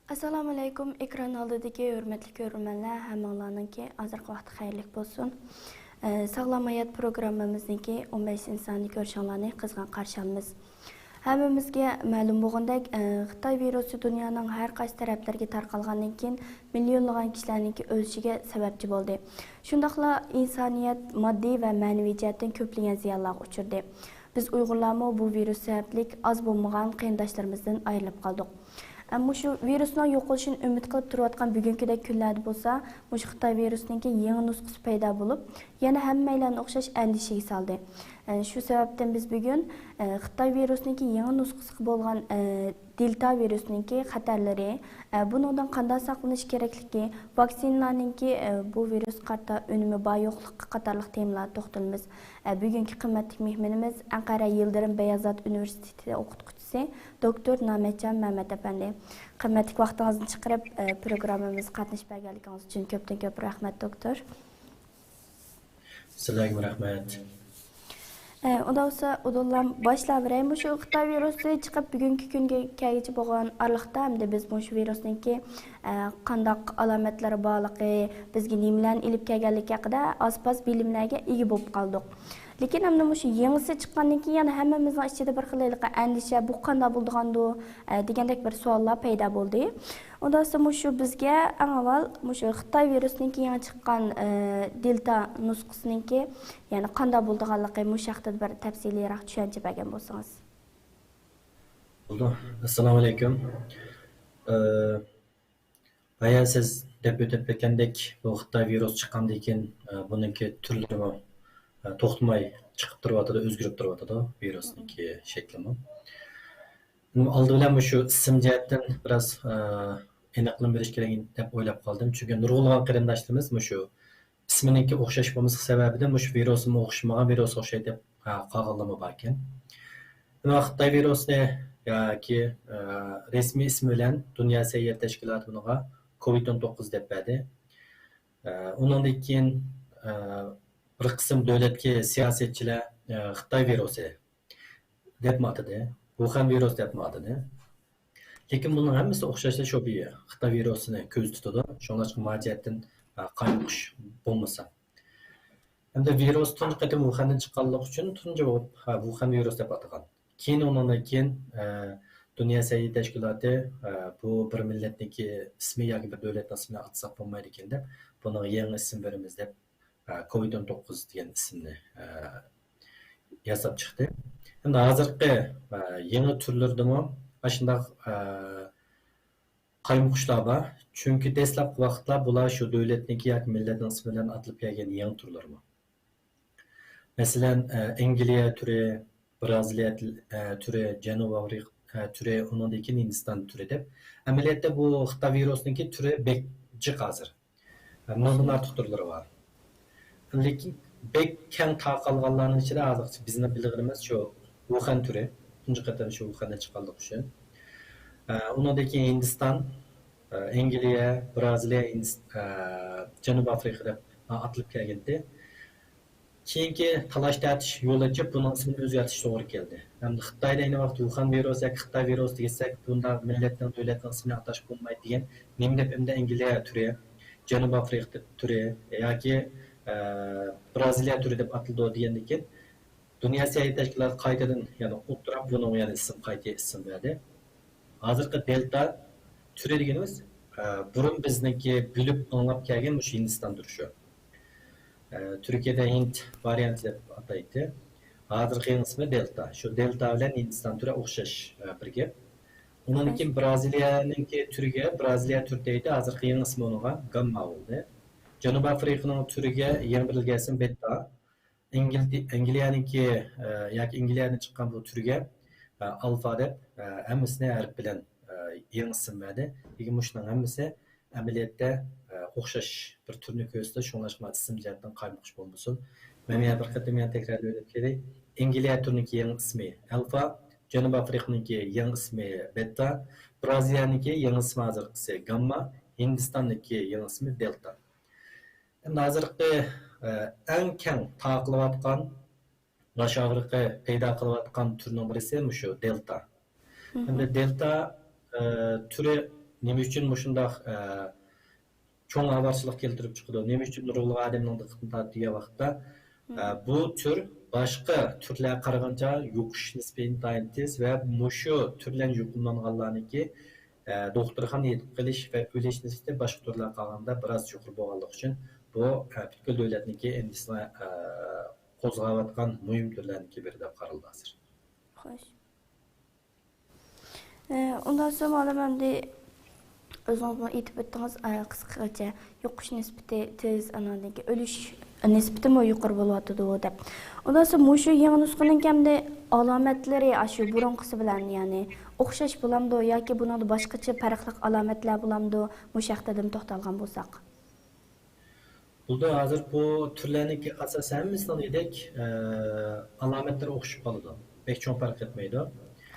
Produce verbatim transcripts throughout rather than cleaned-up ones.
ئەسسالامۇئەلەيكۇم، ئېكران ئالدىدىكى ھۆرمەتلىك كۆرۈرمەنلەر، ھەممىڭلارنىڭكى ھازىرقى ۋاقتى خەيرلىك بولسۇن. ئە، ساغلام ھايات پروگراممىمىزنىڭكى ئون بەشىنچى سانىنى كۆرۈشۈڭلارنى قىزغىن قارشى ئالىمىز. ھەممىمىزگە مەلۇم بولغاندەك، ئە، خىتاي ۋىرۇسى دۇنيانىڭ ھەر قايسى تەرەپلىرىگە تارقالغاندىن كېيىن، مىليونلىغان كىشىلەرنىڭكى ئۆلۈشىگە سەۋەبچى بولدى. شۇنداقلا ئىنسانىيەت ماددىي ۋە مەنىۋى جەھەتتىن كۆپلىگەن زىيانلارغا ئۇچرىدى. بىز ئۇيغۇرلارمۇ بۇ ۋىرۇس سەۋەبلىك ئاز بولمىغان قېرىنداشلىرىمىزدىن ئايرىلىپ قالدۇق. ئە، مۇشۇ ۋىرۇسنىڭ يوقىلىشىنى ئۈمىد قىلىپ تۇرۇۋاتقان بۈگۈنكىدەك كۈنلەردە بولسا، مۇشۇ خىتاي ۋىرۇسىنىڭكى يېڭى نۇسخىسى پەيدا بولۇپ، يەنە ھەممەيلەننى ئوخشاش ئەندىشىگە سالدى. ئە، شۇ سەۋەبتىن بىز بۈگۈن، ئە، خىتاي ۋىرۇسىنىڭكى يېڭى نۇسخىسىغا بولغان، ئە، دېلتا ۋىرۇسىنىڭكى خەتەرلىرى، ئە، بۇنىڭدىن قانداق ساقلىنىش كېرەكلىكى، ۋاكسىنىلارنىڭكى، ئە، بۇ ۋىرۇسقا قارىتا ئۈنۈمى بار يوقلۇقى قاتارلىق تېمىلارغا توختىلىمىز. ئە، بۈگۈنكى قىممەتلىك مېھمىنىمىز ئەنقەرە يىلدىرىم بەيازات ئۇنىۋېرسىتېتى ئوقۇتقۇچىسى، دوكتور نامەتجان مەمەت ئەپەندى. قىممەتلىك ۋاقتىڭىزنى چىقىرىپ، ئە، پروگراممىمىزغا قاتنىشىپ بەرگەنلىكىڭىز ئۈچۈن كۆپتىن كۆپ رەھمەت، دوكتور. سىلەرگىمۇ رەھمەت. ئە، ئۇنداق بولسا، ئۇدۇللام باشلاۋېرەي. مۇشۇ خىتاي ۋىرۇسى چىقىپ بۈگۈنكى كۈنگە كەلگۈچە بولغان ئارىلىقتا، ئەمدى بىز مۇشۇ ۋىرۇسنىڭكى، ئە، قانداق ئالامەتلىرى بارلىقى، بىزگە نېمىلەرنى ئېلىپ كەلگەنلىكى ھەققىدە ئاز-پاز بىلىملەرگە ئىگە بولۇپ قالدۇق. لېكىن ئەمدى مۇشۇ يېڭىسى چىققاندىن كېيىن يەنە ھەممىمىزنىڭ ئىچىدە بىر خىل ھېلىقى ئەندىشە، بۇ قانداق بولىدىغاندۇ، ئە، دېگەندەك بىر سوئاللار پەيدا بولدى. ئۇنداق بولسا مۇشۇ بىزگە ئەڭ ئاۋۋال مۇشۇ خىتاي ۋىرۇسىنىڭكى يېڭى چىققان، ئە، دېلتا نۇسخىسىنىڭكى، يەنى قانداق بولىدىغانلىقى، مۇشۇ ھەقتە بىر تەپسىلىيراق چۈشەنچە بەرگەن بولسىڭىز. بولدى. ئەسسالامۇئەلەيكۇم. ئە، بايا سىز دەپ ئۆتۈپ ئۆتكەندەك، بۇ خىتاي ۋىرۇسى چىققاندىن كېيىن، ئە، بۇنىڭكى تۈرلىرىمۇ، ئە، توختىماي چىقىپ تۇرۇۋاتىدۇ، ئۆزگىرىپ تۇرۇۋاتىدۇ ۋىرۇسنىڭكى شەكلىمۇ. ئالدى بىلەن مۇشۇ ئىسىم جەھەتتىن بىراز، ئە، ئېنىقلىما بېرىش كېرەك دەپ ئويلاپ قالدىم. چۈنكى نۇرغۇنلىغان قېرىنداشلىرىمىز مۇشۇ ئىسمىنىڭكى ئوخشاش بولمىسلىقى سەۋەبىدىن مۇشۇ ۋىرۇسىمۇ ئوخشىمىغان ۋىرۇسقا ئوخشايدۇ دەپ، ئە، قالغانلارمۇ باركەن. ئەمما خىتاي ۋىرۇسىنى ياكى، ئە، رەسمىي ئىسمى بىلەن دۇنيا سەھىيە تەشكىلاتى بۇنىڭغا كوۋىد ئون توققۇز دەپ بەردى. ئە، ئۇنىڭدىن كېيىن، ئە، بىر قىسىم دۆلەتكە سىياسەتچىلەر، ئە، خىتاي ۋىرۇسى دەپمۇ ئاتىدى، ۋۇخەن ۋىرۇسى دەپمۇ ئاتىدى. لېكىن بۇنىڭ ھەممىسى ئوخشاشلا شۇ بىر خىتاي ۋىرۇسىنى كۆزىتىدۇ. شۇڭلاشقا ما جەھەتتىن، ئە، قايمۇقۇش بولمىسا. ھەمدە ۋىرۇس تۇنجى قېتىم ۋۇخەندىن چىققانلىقى ئۈچۈن تۇنجى بولۇپ، ھە، ۋۇخەن ۋىرۇسى دەپ ئاتىغان. كېيىن ئۇنىڭدىن كېيىن، ئە، دۇنيا سەھىيە تەشكىلاتى، ئە، بۇ بىر مىللەتنىڭكى ئىسمى ياكى بىر دۆلەتنىڭ ئىسمىنى ئاتىساق بولمايدىكەن دەپ، بۇنىڭغا يېڭى ئىسىم بېرىمىز دەپ، ئە، كوۋىد ئون توققۇز دېگەن ئىسىمنى، ئە، ياساپ چىقتى. ئەمدى ھازىرقى، ئە، يېڭى تۈرلىرىدىمۇ ئاشۇنداق، ئە، قايمۇقۇشلار بار. چۈنكى دەسلەپكى ۋاقىتلار بۇلار شۇ دۆلەتنىڭكى ياكى مىللەتنىڭ ئىسمى بىلەن ئاتىلىپ كەلگەن يېڭى تۈرلىرىمۇ. مەسىلەن، ئە، ئەنگلىيە تۈرى، بىرازىلىيە، ئە، تۈرى، جەنۇبىي ئافرىقا، ئە، تۈرى، ئۇنىڭدىن كېيىن ھىندىستان تۈرى دەپ. ئەمەلىيەتتە بۇ خىتاي ۋىرۇسىنىڭكى تۈرى بەك جىق ھازىر. ھە، مىڭدىن ئارتۇق تۈرلىرى بار. لېكىن بەك كەڭ تارقالغانلارنىڭ ئىچىدە ھازىرغىچە بىزنىڭ بىلگىنىمىز شۇ ۋۇخەن تۈرى. تۇنجى قېتىم شۇ ۋۇخەندىن چىققانلىقى ئۈچۈن. ئە، ئۇنىڭدىن كېيىن ھىندىستان، ئە، ئەنگلىيە، بىرازىلىيە، ھىندىس-، ئە، جەنۇبىي ئافرىقا دەپ ئاتىلىپ كەلگەنىدى. كېيىنكى تالاش تارتىش يولى ئېچىپ، بۇنىڭ ئىسمىنى ئۆزگەرتىش توغرا كەلدى. ئەمدى خىتايدا ئەينى ۋاقىتتا ۋۇخەن ۋىرۇسى ياكى خىتاي ۋىرۇسى دېسەك، بۇنداق مىللەتنىڭ، دۆلەتنىڭ ئىسمىنى ئاتاش بولمايدۇ دېگەن نېمە دەپ ئەمدى ئەنگلىيە تۈرى، جەنۇبىي ئافرىقا تۈرى ياكى، ئە، بىرازىلىيە تۈرى دەپ ئاتىلىدۇ دېگەندىن كېيىن، دۇنيا سەھىيە تەشكىلاتى قايتىدىن يەنە ئولتۇراپ، بۇنىڭغا يەنە ئىسىم، قايتا ئىسىم بەردى. ھازىرقى دېلتا تۈرى دېگىنىمىز، ئە، بۇرۇن بىزنىڭكى بىلىپ ئاڭلاپ كەلگەن مۇشۇ ھىندىستان تۈرى شۇ. ئە، تۈركىيەدە ھىند ۋارىيانتى دەپ ئاتايتتى. ھازىرقى يېڭى ئىسمى دېلتا. شۇ دېلتا بىلەن ھىندىستان تۈرى ئوخشاش، ئە، بىر گەپ. ئۇنىڭدىن كېيىن بىرازىلىيەنىڭكى تۈرىگە بىرازىلىيە تۈرى دەيدۇ. ھازىرقى يېڭى ئىسمى ئۇنىڭغا گامما بولدى. جەنۇبىي ئافرىقىنىڭ تۈرىگە يېڭى بېرىلگەن ئىسىم بېتا. ئەنگلىيەنىڭكى، ئە، ياكى ئەنگلىيەدىن چىققان بۇ تۈرگە، ئە، ئالفا دەپ، ئە، ھەممىسىنى ھەرپ بىلەن، ئە، يېڭى ئىسىم بەردى. لېكىن مۇشۇنىڭ ھەممىسى ئەمەلىيەتتە، ئە، ئوخشاش بىر تۈرنى كۆرسىتىدۇ، شۇڭلاشقا ئىسىم جەھەتتىن قايمۇقۇش بولمىسۇن. مەن يەنە بىر قېتىم يەنە تەكرارلاپ ئۆتۈپ كېتەي. ئەنگلىيە تۈرىنىڭكى يېڭى ئىسمى ئەلفا، جەنۇبىي ئافرىقىنىڭكى يېڭى ئىسمى بېتا، بىرازىلىيەنىڭكى يېڭى ئىسمى ھازىرقىسى گامما، ھىندىستاننىڭكى يېڭى ئىسمى دېلتا. ئەمدى ھازىرقى، ئە، ئەڭ كەڭ تارقىلىۋاتقان باش ئاغرىقى پەيدا قىلىۋاتقان تۈرنىڭ بىرسى مۇشۇ دېلتا. ئەمدى دېلتا، ئە، تۈرى نېمە ئۈچۈن مۇشۇنداق، ئە، چوڭ ئاۋارىچىلىق كەلتۈرۈپ چىقىدۇ؟ نېمە ئۈچۈن نۇرغۇنلىغان ئادەمنىڭ دىققىتىنى تارتىدۇ دېگەن ۋاقىتتا، ئە، بۇ تۈر باشقا تۈرلەرگە قارىغانچە يۇقۇش نىسبىتى ئىنتايىن تېز ۋە مۇشۇ تۈر بىلەن يۇقۇملانغانلارنىڭكى، ئە، دوختۇرخانىغا يېتىپ قېلىش ۋە ئۆلۈش نىسبىتى باشقا تۈرلەرگە قارىغاندا بىراز يۇقىرى بولغانلىقى ئۈچۈن بۇ، ئە، پۈتكۈل دۆلەتنىڭكى ئەندىشىسىنى، ئە، قوزغاۋاتقان مۇھىم تۈرلەرنىڭكى بىرى دەپ قارىلىدۇ ھازىر. خوش. ئۇنداق سوڭ ئالىم ئەمدى ئۆزىڭىزمۇ ئېيتىپ ئۆتتىڭىز، ئە، قىسقىچە يۇقۇش نىسبىتى تېز، ئاناندىن كېيىن ئۆلۈش نىسبىتىمۇ يۇقىرى بولۇۋاتىدۇ دەپ. ئۇنداق سوڭ مۇشۇ يېڭى نۇسخىنىڭ ئەمدى ئالامەتلىرى ئاشۇ بۇرۇنقىسى بىلەن، يەنى ئوخشاش بولامدۇ ياكى بۇنىڭدا باشقىچە پەرقلىق ئالامەتلەر بولامدۇ؟ مۇشۇ ھەقتە دېمۇ توختالغان بولساق. بولدى، ھازىر بۇ تۈرلەرنىڭكى ئاساسەن ھەممىسىنىڭ دېدۇق، ئە، ئالامەتلىرى ئوخشىشىپ قالىدۇ. بەك چوڭ پەرق ئەتمەيدۇ.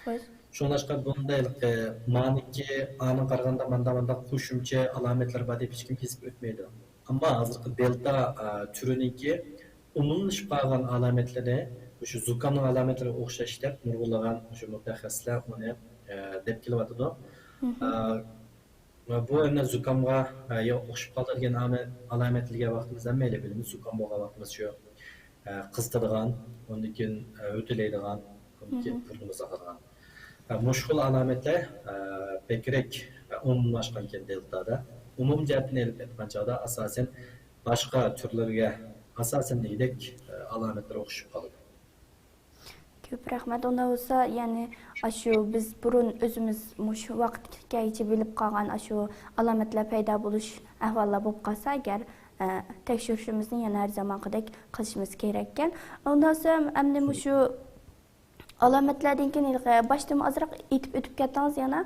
خوش. شۇڭلاشقا بۇندا ھېلىقى مانىڭكى ئانىڭغا قارىغاندا ماندا مانداق قوشۇمچە ئالامەتلەر بار دەپ ھېچكىم كېسىپ ئۆتمەيدۇ. ئەمما ھازىرقى دېلتا، ئە، تۈرىنىڭكى ئومۇملىشىپ قالغان ئالامەتلىرى مۇشۇ زۇكامنىڭ ئالامەتلىرىگە ئوخشاش دەپ نۇرغۇنلىغان مۇشۇ مۇتەخەسسىسلەر ئۇنى، ئە، دەپ كېلىۋاتىدۇ. مھم. ئە، ۋە بۇ ئەمدى زۇكامغا، ئە، يا ئوخشىشىپ قالىدىغان ئامە-، ئالامەت دېگەن ۋاقتىمىز ھەممەيلەن بىلىمىز، زۇكام بولغان ۋاقتىمىز شۇ، ئە، قىزىتىدىغان، ئۇندىن كېيىن، ئە، يۆتىلەيدىغان، ئۇندىن كېيىن مھم. بۇرنىمىز ئاغرىغان. ئە، مۇشۇ خىل ئالامەتلەر، ئە، بەكرەك، ئە، ئومۇملاشقانكەن دېلتادا. ئومۇم جەھەتتىن ئېلىپ ئېيتقان چاغدا ئاساسەن باشقا تۈرلەرگە ئاساسەن دېگۈدەك، ئە، ئالامەتلىرى ئوخشىشىپ قالىدۇ. كۆپ رەھمەت. ئۇنداق بولسا، يەنى ئاشۇ بىز بۇرۇن ئۆزىمىز مۇشۇ ۋاقىتقا كەلگۈچە بىلىپ قالغان ئاشۇ ئالامەتلەر پەيدا بولۇش ئەھۋاللار بولۇپ قالسا، ئەگەر، ئە، تەكشۈرۈشىمىزنى يەنە ھەر زامانقىدەك قىلىشىمىز كېرەككەن. ئۇنداق بولسا، ئەمدى مۇشۇ ئالامەتلەردىن كېيىن ھېلىقى باشتىمۇ ئازراق ئېيتىپ ئۆتۈپ كەتتىڭىز يەنە.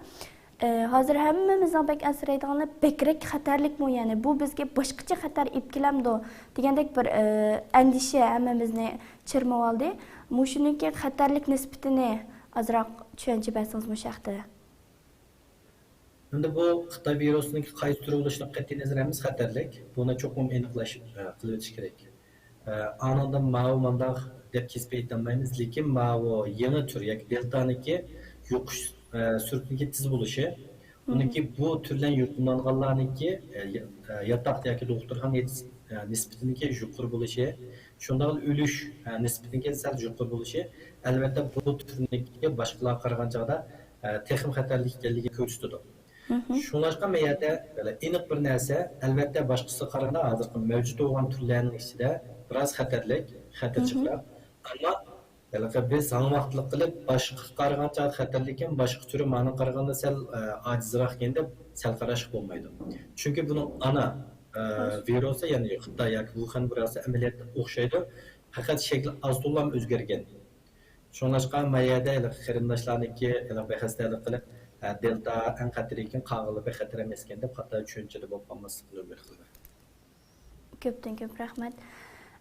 ئى، ھازىر ھەممىمىزنىڭ بەك ئەنسىرەيدىغىنى بەكرەك خەتەرلىكمۇ، يەنى بۇ بىزگە باشقىچە خەتەر ئېلىپ كېلەمدۇ دېگەندەك بىر، ئى، ئەندىشە ھەممىمىزنى چىرمىۋالدى. مۇشۇنىڭكى خەتەرلىك نىسبىتىنى ئازراق چۈشەنچە بەرسىڭىز مۇشۇ ھەقتە. ئەمدى بۇ خىتاي ۋىرۇسىنىڭكى قايسى تۈرى بولۇشىدىن قەتئىينەزەر ھەممىسى خەتەرلىك. بۇنى چوقۇم ئېنىقلاش، ئە، قىلىۋېتىش كېرەك. ئە، ئانىڭدىن ماۋۇ مانداق دەپ كېسىپ ئېيتالمايمىز، لېكىن ماۋۇ يېڭى تۈر ياكى دېلتانىڭكى يۇقۇش، ئە، سۈرئىتىنىڭكى تېز بولۇشى، ئۇنىڭكى بۇ تۈر بىلەن يۇقۇملانغانلارنىڭكى، ئە، يا-، ئە، ياتاقتا ياكى دوختۇرخانا يېتىش، ئە، نىسبىتىنىڭكى يۇقىرى بولۇشى، شۇنداقلا ئۆلۈش، ئە، نىسبىتىنىڭكى سەل يۇقىرى بولۇشى، ئەلۋەتتە، بۇ تۈرنىڭكى باشقىلارغا قارىغان چاغدا، ئە، تېخىمۇ خەتەرلىك ئىكەنلىكىنى كۆرسىتىدۇ. مھم. شۇڭلاشقا مەن يەردە ئېنىق بىر نەرسە، ئەلۋەتتە، باشقىسىغا قارىغاندا ھازىرقى مەۋجۇت بولغان تۈرلەرنىڭ ئىچىدە بىراز خەتەرلىك، خەتىرى مھم. جىقراق. ئەمما ھېلىقى بىز ھاڭ ۋاقىتلىق قىلىپ، باشقىغا قارىغانچە خەتەرلىككەن، باشقا تۈرى مانىڭغا قارىغاندا سەل، ئە، ئاجىزراقكەن دەپ سەل قاراشقا بولمايدۇ. چۈنكى بۇنىڭ ئانا، ئە، خوش. ۋىرۇسى، يەنى خىتاي ياكى ۋۇخەن ۋىرۇسى ئەمەلىيەتتە ئوخشايدۇ. پەقەت شەكلى ئاز تولا ئۆزگەرگەن. شۇڭلاشقا ما يەردە ھېلىقى قېرىنداشلارنىڭكى ھېلىقى بەھەسلەرنى قىلىپ، ھە، دېلتا ئەڭ خەتەرلىككەن، قالغىنى بەك خەتەر ئەمەسكەن دەپ خاتا چۈشەنچىدە بولۇپ قالماسلىقىنى ئۈمىد قىلىمەن. كۆپتىن كۆپ رەھمەت.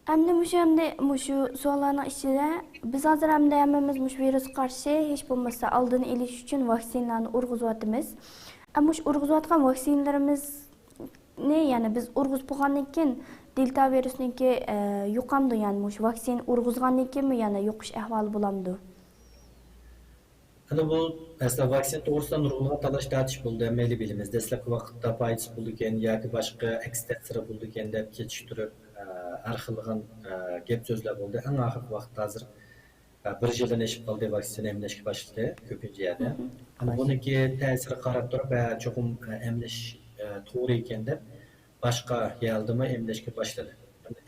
ئەمدى مۇشۇ، ئەمدى مۇشۇ سوئاللارنىڭ ئىچىدە بىز ھازىر ئەمدى ھەممىمىز مۇشۇ ۋىرۇسقا قارشى ھېچ بولمىسا ئالدىنى ئېلىش ئۈچۈن ۋاكسىنىلارنى ئۇرغۇزۇۋاتىمىز. ئەمما مۇشۇ ئۇرغۇزۇۋاتقان ۋاكسىنىلىرىمىز نى، يەنى بىز ئۇرغۇزۇپ بولغاندىن كېيىن دېلتا ۋىرۇسنىڭكى، ئە، يۇقامدۇ، يەنى مۇشۇ ۋاكسىنا ئۇرغۇزغاندىن كېيىنمۇ يەنە يۇقۇش ئەھۋالى بولامدۇ؟ ئەنە بۇ ئەسلى ۋاكسىنا توغرىسىدا نۇرغۇنلىغان تالاش تارتىش بولدى، ھەممەيلى بىلىمىز. دەسلەپكى ۋاقىتتا پايدىسى بولىدىكەن ياكى باشقا ئەكس تەسىرى بولىدىكەن دەپ كېچىكتۈرۈپ، ئە، ھەر خىللىغان، ئە، گەپ سۆزلەر بولدى. ئەڭ ئاخىرقى ۋاقىتتا ھازىر بىر يىلدىن ئېشىپ قالدى، ۋاكسىنا ئەملەشكە باشلىدى كۆپىنچە يەردە. مھم. ئەمما بۇنىڭكى تەسىرىگە قاراپ تۇرۇپ، ھە، چوقۇم، ئە، ئەملەش، ئە، توغرا ئىكەن دەپ، باشقا يەردىمۇ ئەملەشكە باشلىدى.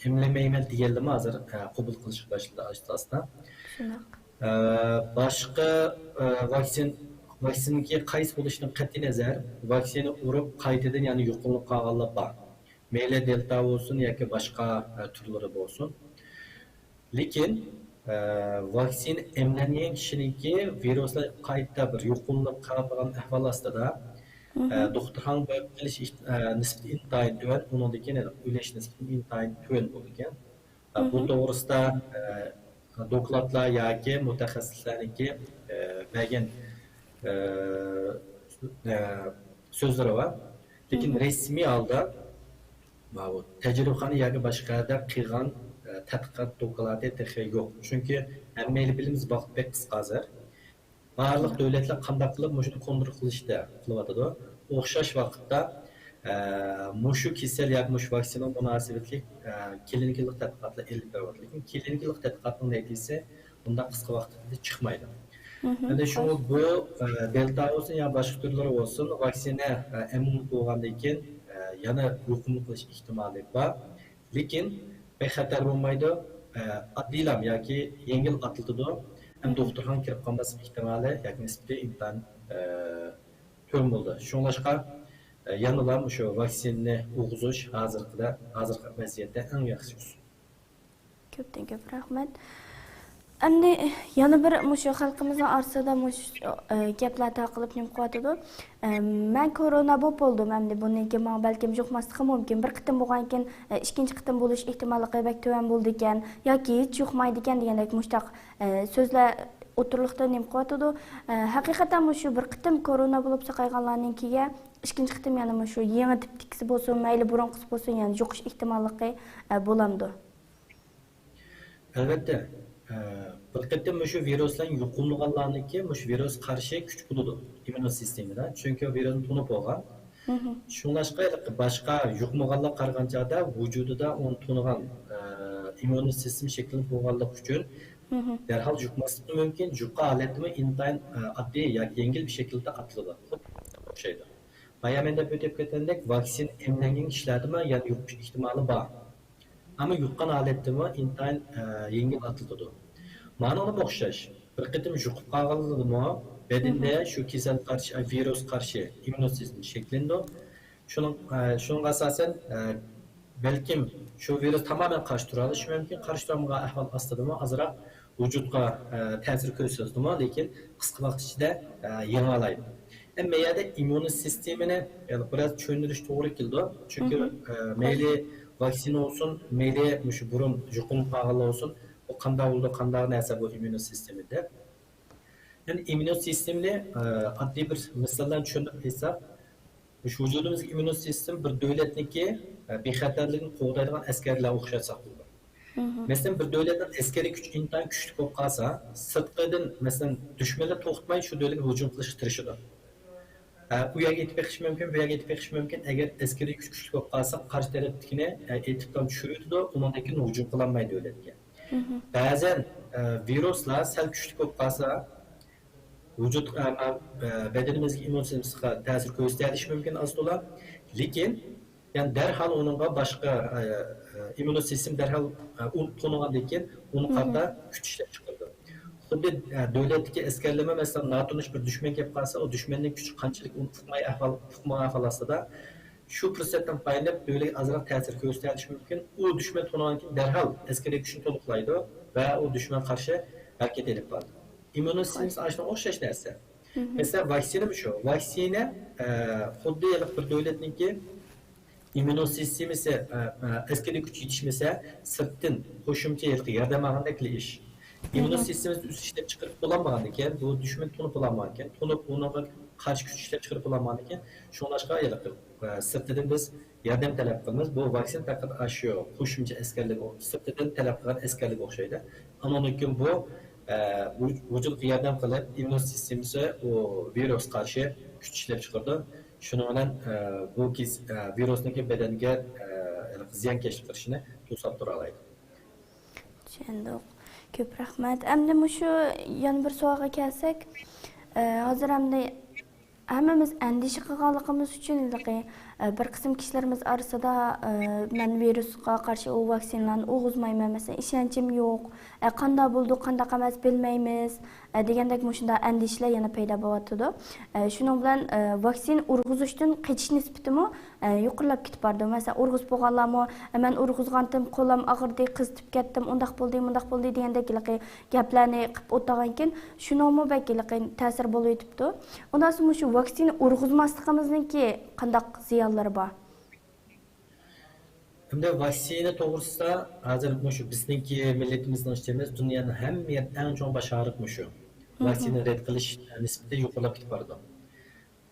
ئەملىمەيمەن دېگەنلىرىمۇ ھازىر، ئە، قوبۇل قىلىشقا باشلىدى ئاستا-ئاستا. شۇنداق. ئە، باشقا، ئە، ۋاكسىن، ۋاكسىنىنىڭكى قايسى بولۇشىدىن قەتئىينەزەر، ۋاكسىنا ئۇرۇپ قايتىدىن يەنە يۇقۇملىنىپ قالغانلار بار. مەيلى دېلتا بولسۇن ياكى باشقا، ئە، تۈرلىرى بولسۇن. لېكىن، ئە، ۋاكسىنا ئەملەنگەن كىشىنىڭكى ۋىرۇسلار قايتا بىر يۇقۇملىنىپ قالىدىغان ئەھۋال ئاستىدا، ئە، مھم. دوختۇرخانىغا بېرىپ قېلىش ئېھ-، ئە، نىسبىتى ئىنتايىن تۆۋەن، ئۇنىڭدىن كېيىن ئۆلۈش نىسبىتى ئىنتايىن تۆۋەن بولىدىكەن. ئە، بۇ مھم. توغرىسىدا، ئە، دوكلاتلار ياكى مۇتەخەسسىسلەرنىڭكى، ئە، بەرگەن، ئە، ئە، سۆزلىرى بار. لېكىن مھم. رەسمىي ھالدا ماۋۇ تەجرىبىخانا ياكى باشقا يەردە قىلغان، ئە، تەتقىقات دوكلاتى تېخى يوق. چۈنكى ھەممەيلى بىلىمىز، ۋاقىت بەك قىسقا ھازىر. بارلىق دۆلەتلەر قانداق قىلىپ مۇشۇنى كونترول قىلىشتا قىلىۋاتىدۇ. ئوخشاش ۋاقىتتا، ئە، مۇشۇ كېسەل ياكى مۇشۇ ۋاكسىنا مۇناسىۋەتلىك، ئە، كلىنىكىلىق تەتقىقاتلار ئېلىپ بېرىۋاتىدۇ. لېكىن كلىنىكىلىق تەتقىقاتنىڭ نەتىجىسى بۇنداق قىسقا ۋاقىت ئىچىدە چىقمايدۇ. مھم، ئەنە شۇڭا بۇ، ئە، دېلتا بولسۇن يا باشقا تۈرلىرى بولسۇن، ۋاكسىنا، ئە، ئەمەلىي بولغاندىن كېيىن، ئە، يەنە يۇقۇملۇق قىلىش ئېھتىمالى بار. لېكىن بەك خەتەر بولمايدۇ. ئە، ئاددىيلام ياكى يەڭگىل ئاتلىتىدۇ. ھەم مھم. دوختۇرخانىغا كىرىپ قالماسلىق ئېھتىمالى ياكى نىسبىتى ئىنتايىن، ئە، تۆۋەن بولىدۇ. شۇڭلاشقا، ئە، يەنىلا مۇشۇ ۋاكسىنىنى ئۇرغۇزۇش ھازىرقىدا، ھازىرقى ۋەزىيەتتە ئەڭ ياخشى ئۇسۇل. كۆپتىن كۆپ رەھمەت. ئەمدى يەنە بىر مۇشۇ خەلقىمىزنىڭ ئارىسىدا مۇشۇ، ئە، گەپلەر تارقىلىپ نېمە قىلىۋاتىدۇ؟ ئە، مەن كورونا بولۇپ بولدۇم، ئەمدى بۇنىڭ كېيىن ماڭا بەلكىم يۇقماسلىقى مۇمكىن. بىر قېتىم بولغاندىن كېيىن، ئە، ئىككىنچى قېتىم بولۇش ئېھتىماللىقى بەك تۆۋەن بولىدىكەن ياكى ھېچ يۇقمايدىكەن دېگەندەك مۇشۇنداق، ئە، سۆزلەر ئوتتۇرىلىقتا نېمە قىلىۋاتىدۇ؟ ئە، ھەقىقەتەن مۇشۇ بىر قېتىم كورونا بولۇپ ساقايغانلارنىڭكىگە ئىككىنچى قېتىم يەنە مۇشۇ يېڭى تىپتىكىسى بولسۇن، مەيلى بۇرۇنقىسى بولسۇن، يەنە يۇقۇش ئېھتىماللىقى، ئە، بولامدۇ؟ ئەلۋەتتە، ئە، بىر قېتىم مۇشۇ ۋىرۇس بىلەن يۇقۇملىغانلارنىڭكى مۇشۇ ۋىرۇس قارشى كۈچ بولىدۇ ئىممۇن سىستېمىدا. چۈنكى ۋىرۇسنى تونۇپ بولغان. مھم. شۇڭلاشقا باشقا يۇقمىغانلار قارىغان چاغدا ۋۇجۇدىدا ئۇنى تونۇغان، ئە، ئىممۇن سىستېما شەكىللىنىپ بولغانلىقى ئۈچۈن مھم. دەرھال يۇقماسلىقى مۇمكىن. يۇققان ھالەتتىمۇ ئىنتايىن، ئە، ئاددىي ياكى يەڭگىل بىر شەكىلدە ئاتىلىدۇ. خۇددى ئوخشايدۇ. بايا مەن دەپ ئۆتۈپ كەتكەندەك، ۋاكسىنا ئەملەنگەن كىشىلەردىمۇ يەنە يۇقۇش ئېھتىمالى بار. ئەمما يۇققان ھالەتتىمۇ ئىنتايىن، ئە، يەڭگىل ئاتلىتىدۇ. مانىڭغىمۇ ئوخشاش. بىر قېتىم يۇقۇپ قالغانلىرىمۇ بەدەندە مھم. شۇ كېسەل قارشى، ئە، ۋىرۇس قارشى ئىممۇن سىستېما شەكىللىنىدۇ. شۇنىڭ، ئە، شۇنىڭغا ئاساسەن، ئە، بەلكىم شۇ ۋىرۇس تامامەن قارشى تۇرالىشى مۇمكىن، قارشى تۇرالمىغان ئەھۋال ئاستىدىمۇ ئازراق ۋۇجۇدقا، ئە، تەسىر كۆرسىتىدىمۇ، لېكىن قىسقا ۋاقىت ئىچىدە، ئە، يېڭىلايدۇ. ئەمما يەردە ئىممۇن سىستېمىنى، يەنى بىراز چۈشەندۈرۈش توغرا كېلىدۇ. چۈنكى، مھم. ئە، مەيلى ۋاكسىنا بولسۇن، مەيلى مۇشۇ بۇرۇن يۇقۇم قىلغانلار بولسۇن، بۇ قانداق بولىدۇ، قانداق نەرسە بۇ ئىممۇن سىستېمى دەپ. يەنى ئىممۇن سىستېمىنى، ئە، ئاددىي بىر مىسال بىلەن چۈشەندۈرۈپ ئېيتساق، مۇشۇ ۋۇجۇدىمىزدىكى ئىممۇن سىستېما بىر دۆلەتنىڭكى، ئە، بىخەتەرلىكىنى قوغدايدىغان ئەسكەرلەر ئوخشاتساق بولىدۇ. مھم. مەسىلەن، بىر دۆلەتنىڭ ئەسكىرىي كۈچى ئىنتايىن كۈچلۈك بولۇپ قالسا، سىرتقىدىن، مەسىلەن، دۈشمەنلەر توختىماي شۇ دۆلەتكە ھۇجۇم قىلىشقا تىرىشىدۇ. ئە، ئۇ يەرگە ئېتىپ بېقىشى مۇمكىن، بۇ يەرگە ئېتىپ بېقىشى مۇمكىن. ئەگەر ئەسكىرىي كۈچ كۈچلۈك بولۇپ قالسا، قارشى تەرەپتىكىنى، ئە، ئېتىپ چۈشۈرۈۋېتىدۇ، ئۇنىڭدىن كېيىن ھۇجۇم قىلالمايدۇ دۆلەتكە. مھم. بەزەن، ئە، ۋىرۇسلار سەل كۈچلۈك بولۇپ قالسا، ۋۇجۇد، ئە، ئە، بەدىنىمىزدىكى ئىممۇن سىستېمىسىغا تەسىر كۆرسىتەلىشى مۇمكىن ئاز تولا. لېكىن، يەنى دەرھال ئۇنىڭغا باشقا، ئە، ئە، ئىممۇن سىستېما دەرھال، ئە، ئۇ تونۇغاندىن كېيىن ئۇنى مھم. قارىتا كۈچ ئىشلەپ چىقىرىدۇ. خۇددى، ئە، دۆلەتتىكى ئەسكەرلەرمۇ، مەسىلەن، ناتونۇش بىر دۈشمەن كېلىپ قالسا، ئۇ دۈشمەننىڭ كۈچى قانچىلىك ئۇنى ئۇقماي ئەھۋال، ئۇقمىغان ئەھۋال ئاستىدا، شۇ پۇرسەتتىن پايدىلىنىپ، دۆلەتكە ئازراق تەسىر كۆرسىتەلىشى مۇمكىن. ئۇ دۈشمەن تونۇغاندىن كېيىن دەرھال ئەسكىرىي كۈچىنى تولۇقلايدۇ ۋە ئۇ دۈشمەن قارشى ھەرىكەت ئېلىپ بارىدۇ. ئىممۇن سىستېمىسى ئاشۇنىڭغا ئوخشاش نەرسە. مھم. مەسىلەن، ۋاكسىنا شۇ. ۋاكسىنا، ئە، خۇددى ھېلىقى بىر دۆلەتنىڭكى ئىممۇن سىستېمىسى، ئە، ئە، ئەسكىرىي كۈچ يېتىشمىسە، سىرتتىن قوشۇمچە ھېلىقى ياردەم ئالغاندەكلا ئىش. ئىممۇن مھم. سىستېمىسى ئۆز ئىشلەپ چىقىرىپ بولالمىغاندىكىن، بۇ دۈشمەن تونۇپ بولالمىغانىكەن، تونۇپ ئۇنىڭغا قارشى كۈچ ئىشلەپ چىقىرىپ بولالمىغانىكەن، شۇڭلاشقا ھېلىقى، ئە، سىرتىدىن بىز ياردەم تەلەپ قىلىمىز. بۇ ۋاكسىنا پەقەت ئاشۇ قوشۇمچە ئەسكەرلىك، سىرتىدىن تەلەپ قىلغان ئەسكەرلىك ئوخشايدۇ. ئانىڭدىن كېيىن بۇ، ئە، ۋۇ-، ۋۇجۇدقا ياردەم قىلىپ، ئىممۇن سىستېمىسى ئۇ ۋىرۇسقا قارشى كۈچ ئىشلەپ چىقىرىدۇ. شۇنىڭ بىلەن، ئە، بۇ كېس-، ئە، ۋىرۇسنىڭكى بەدەنگە، ئە، زىيانكەشلىك قىلىشىنى توساپ تۇرالايدۇ. چۈشەندۇق. كۆپ رەھمەت. ئەمدى مۇشۇ يەنە بىر سوئالغا كەلسەك، ئە، ھازىر ئەمدى ھەممىمىز ئەندىشە قىلغانلىقىمىز ئۈچۈن، ھېلىقى، ئە، بىر قىسىم كىشىلىرىمىز ئارىسىدا، ئە، مەن ۋىرۇسقا قارشى ئۇ ۋاكسىنىلارنى ئۇرغۇزمايمەن، مەسىلەن، ئىشەنچىم يوق، ئە، قانداق بولىدۇ، قانداق ئەمەس بىلمەيمىز، ئە، دېگەندەك مۇشۇنداق ئەندىشىلەر يەنە پەيدا بولۇۋاتىدۇ. ئە، شۇنىڭ بىلەن، ئە، ۋاكسىنا ئۇرغۇزۇشتىن قېچىش نىسبىتىمۇ، ئە، يۇقىرىلاپ كېتىپ بارىدۇ. مەسىلەن، ئۇرغۇزۇپ بولغانلارمۇ، ئە، مەن ئۇرغۇزغانتىم، قولۇم ئاغرىدى، قىزىتىپ كەتتىم، ئۇنداق بولدى، مۇنداق بولدى دېگەندەك ھېلىقى گەپلەرنى قىلىپ ئولتۇرغانكىن، شۇنىڭمۇ بەك ھېلىقى تەسىر بولۇۋېتىپتۇ. ئۇنداق بولسا مۇشۇ ۋاكسىنا ئۇرغۇزماسلىقىمىزنىڭكى قانداق زىيانلىرى بار؟ ئەمدى ۋاكسىنا توغرىسىدا ھازىر مۇشۇ بىزنىڭكى مىللىتىمىزنىڭ ئىچىدە ئەمەس، دۇنيانىڭ ھەممە يەردە ئەڭ چوڭ باش ئاغرىق مۇشۇ. مھم. ۋاكسىنا رەت قىلىش نىسبىتى يۇقىرىلاپ كېتىپ بارىدۇ.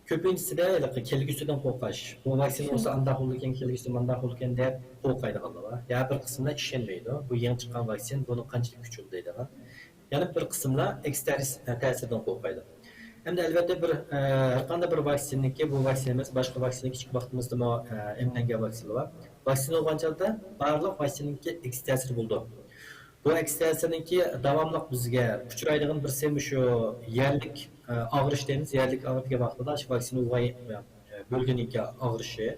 كۆپىنچىسىدە ھېلىقى كەلگۈسىدىن قورقۇش. بۇ ۋاكسىنا بولسا شۇنداق. ئانداق بولىدىكەن، كەلگۈسىدە مانداق بولىدىكەن دەپ قورقايدىغانلار بار. يا بىر قىسىملار ئىشەنمەيدۇ. بۇ يېڭى چىققان ۋاكسىنا، بۇنىڭ قانچىلىك كۈچى بولىدۇ دەيدىغان. يەنە بىر قىسىملار ئەكس تەرس-، تەسىردىن قورقايدۇ. ئەمدى ئەلۋەتتە بىر، ئە، ھەرقانداق بىر ۋاكسىنىنىڭكى، بۇ ۋاكسىنا ئەمەس، باشقا ۋاكسىنا كىچىك ۋاقتىمىزدىمۇ، ئە، ئەملەنگەن ۋاكسىنىلار بار. ۋاكسىنا بولغان چاغدا بارلىق ۋاكسىنىنىڭكى ئەكس تەسىرى بولىدۇ. بۇ ئەكس تەسىرنىڭكى داۋاملىق بىزگە ئۇچرايدىغان بىرسى مۇشۇ يەرلىك، ئە، ئاغرىش دەيمىز. يەرلىك ئاغرىش دېگەن ۋاقتىدا شۇ ۋاكسىنا ئۇرغان، ئە، بۆلگەننىڭكى ئاغرىشى.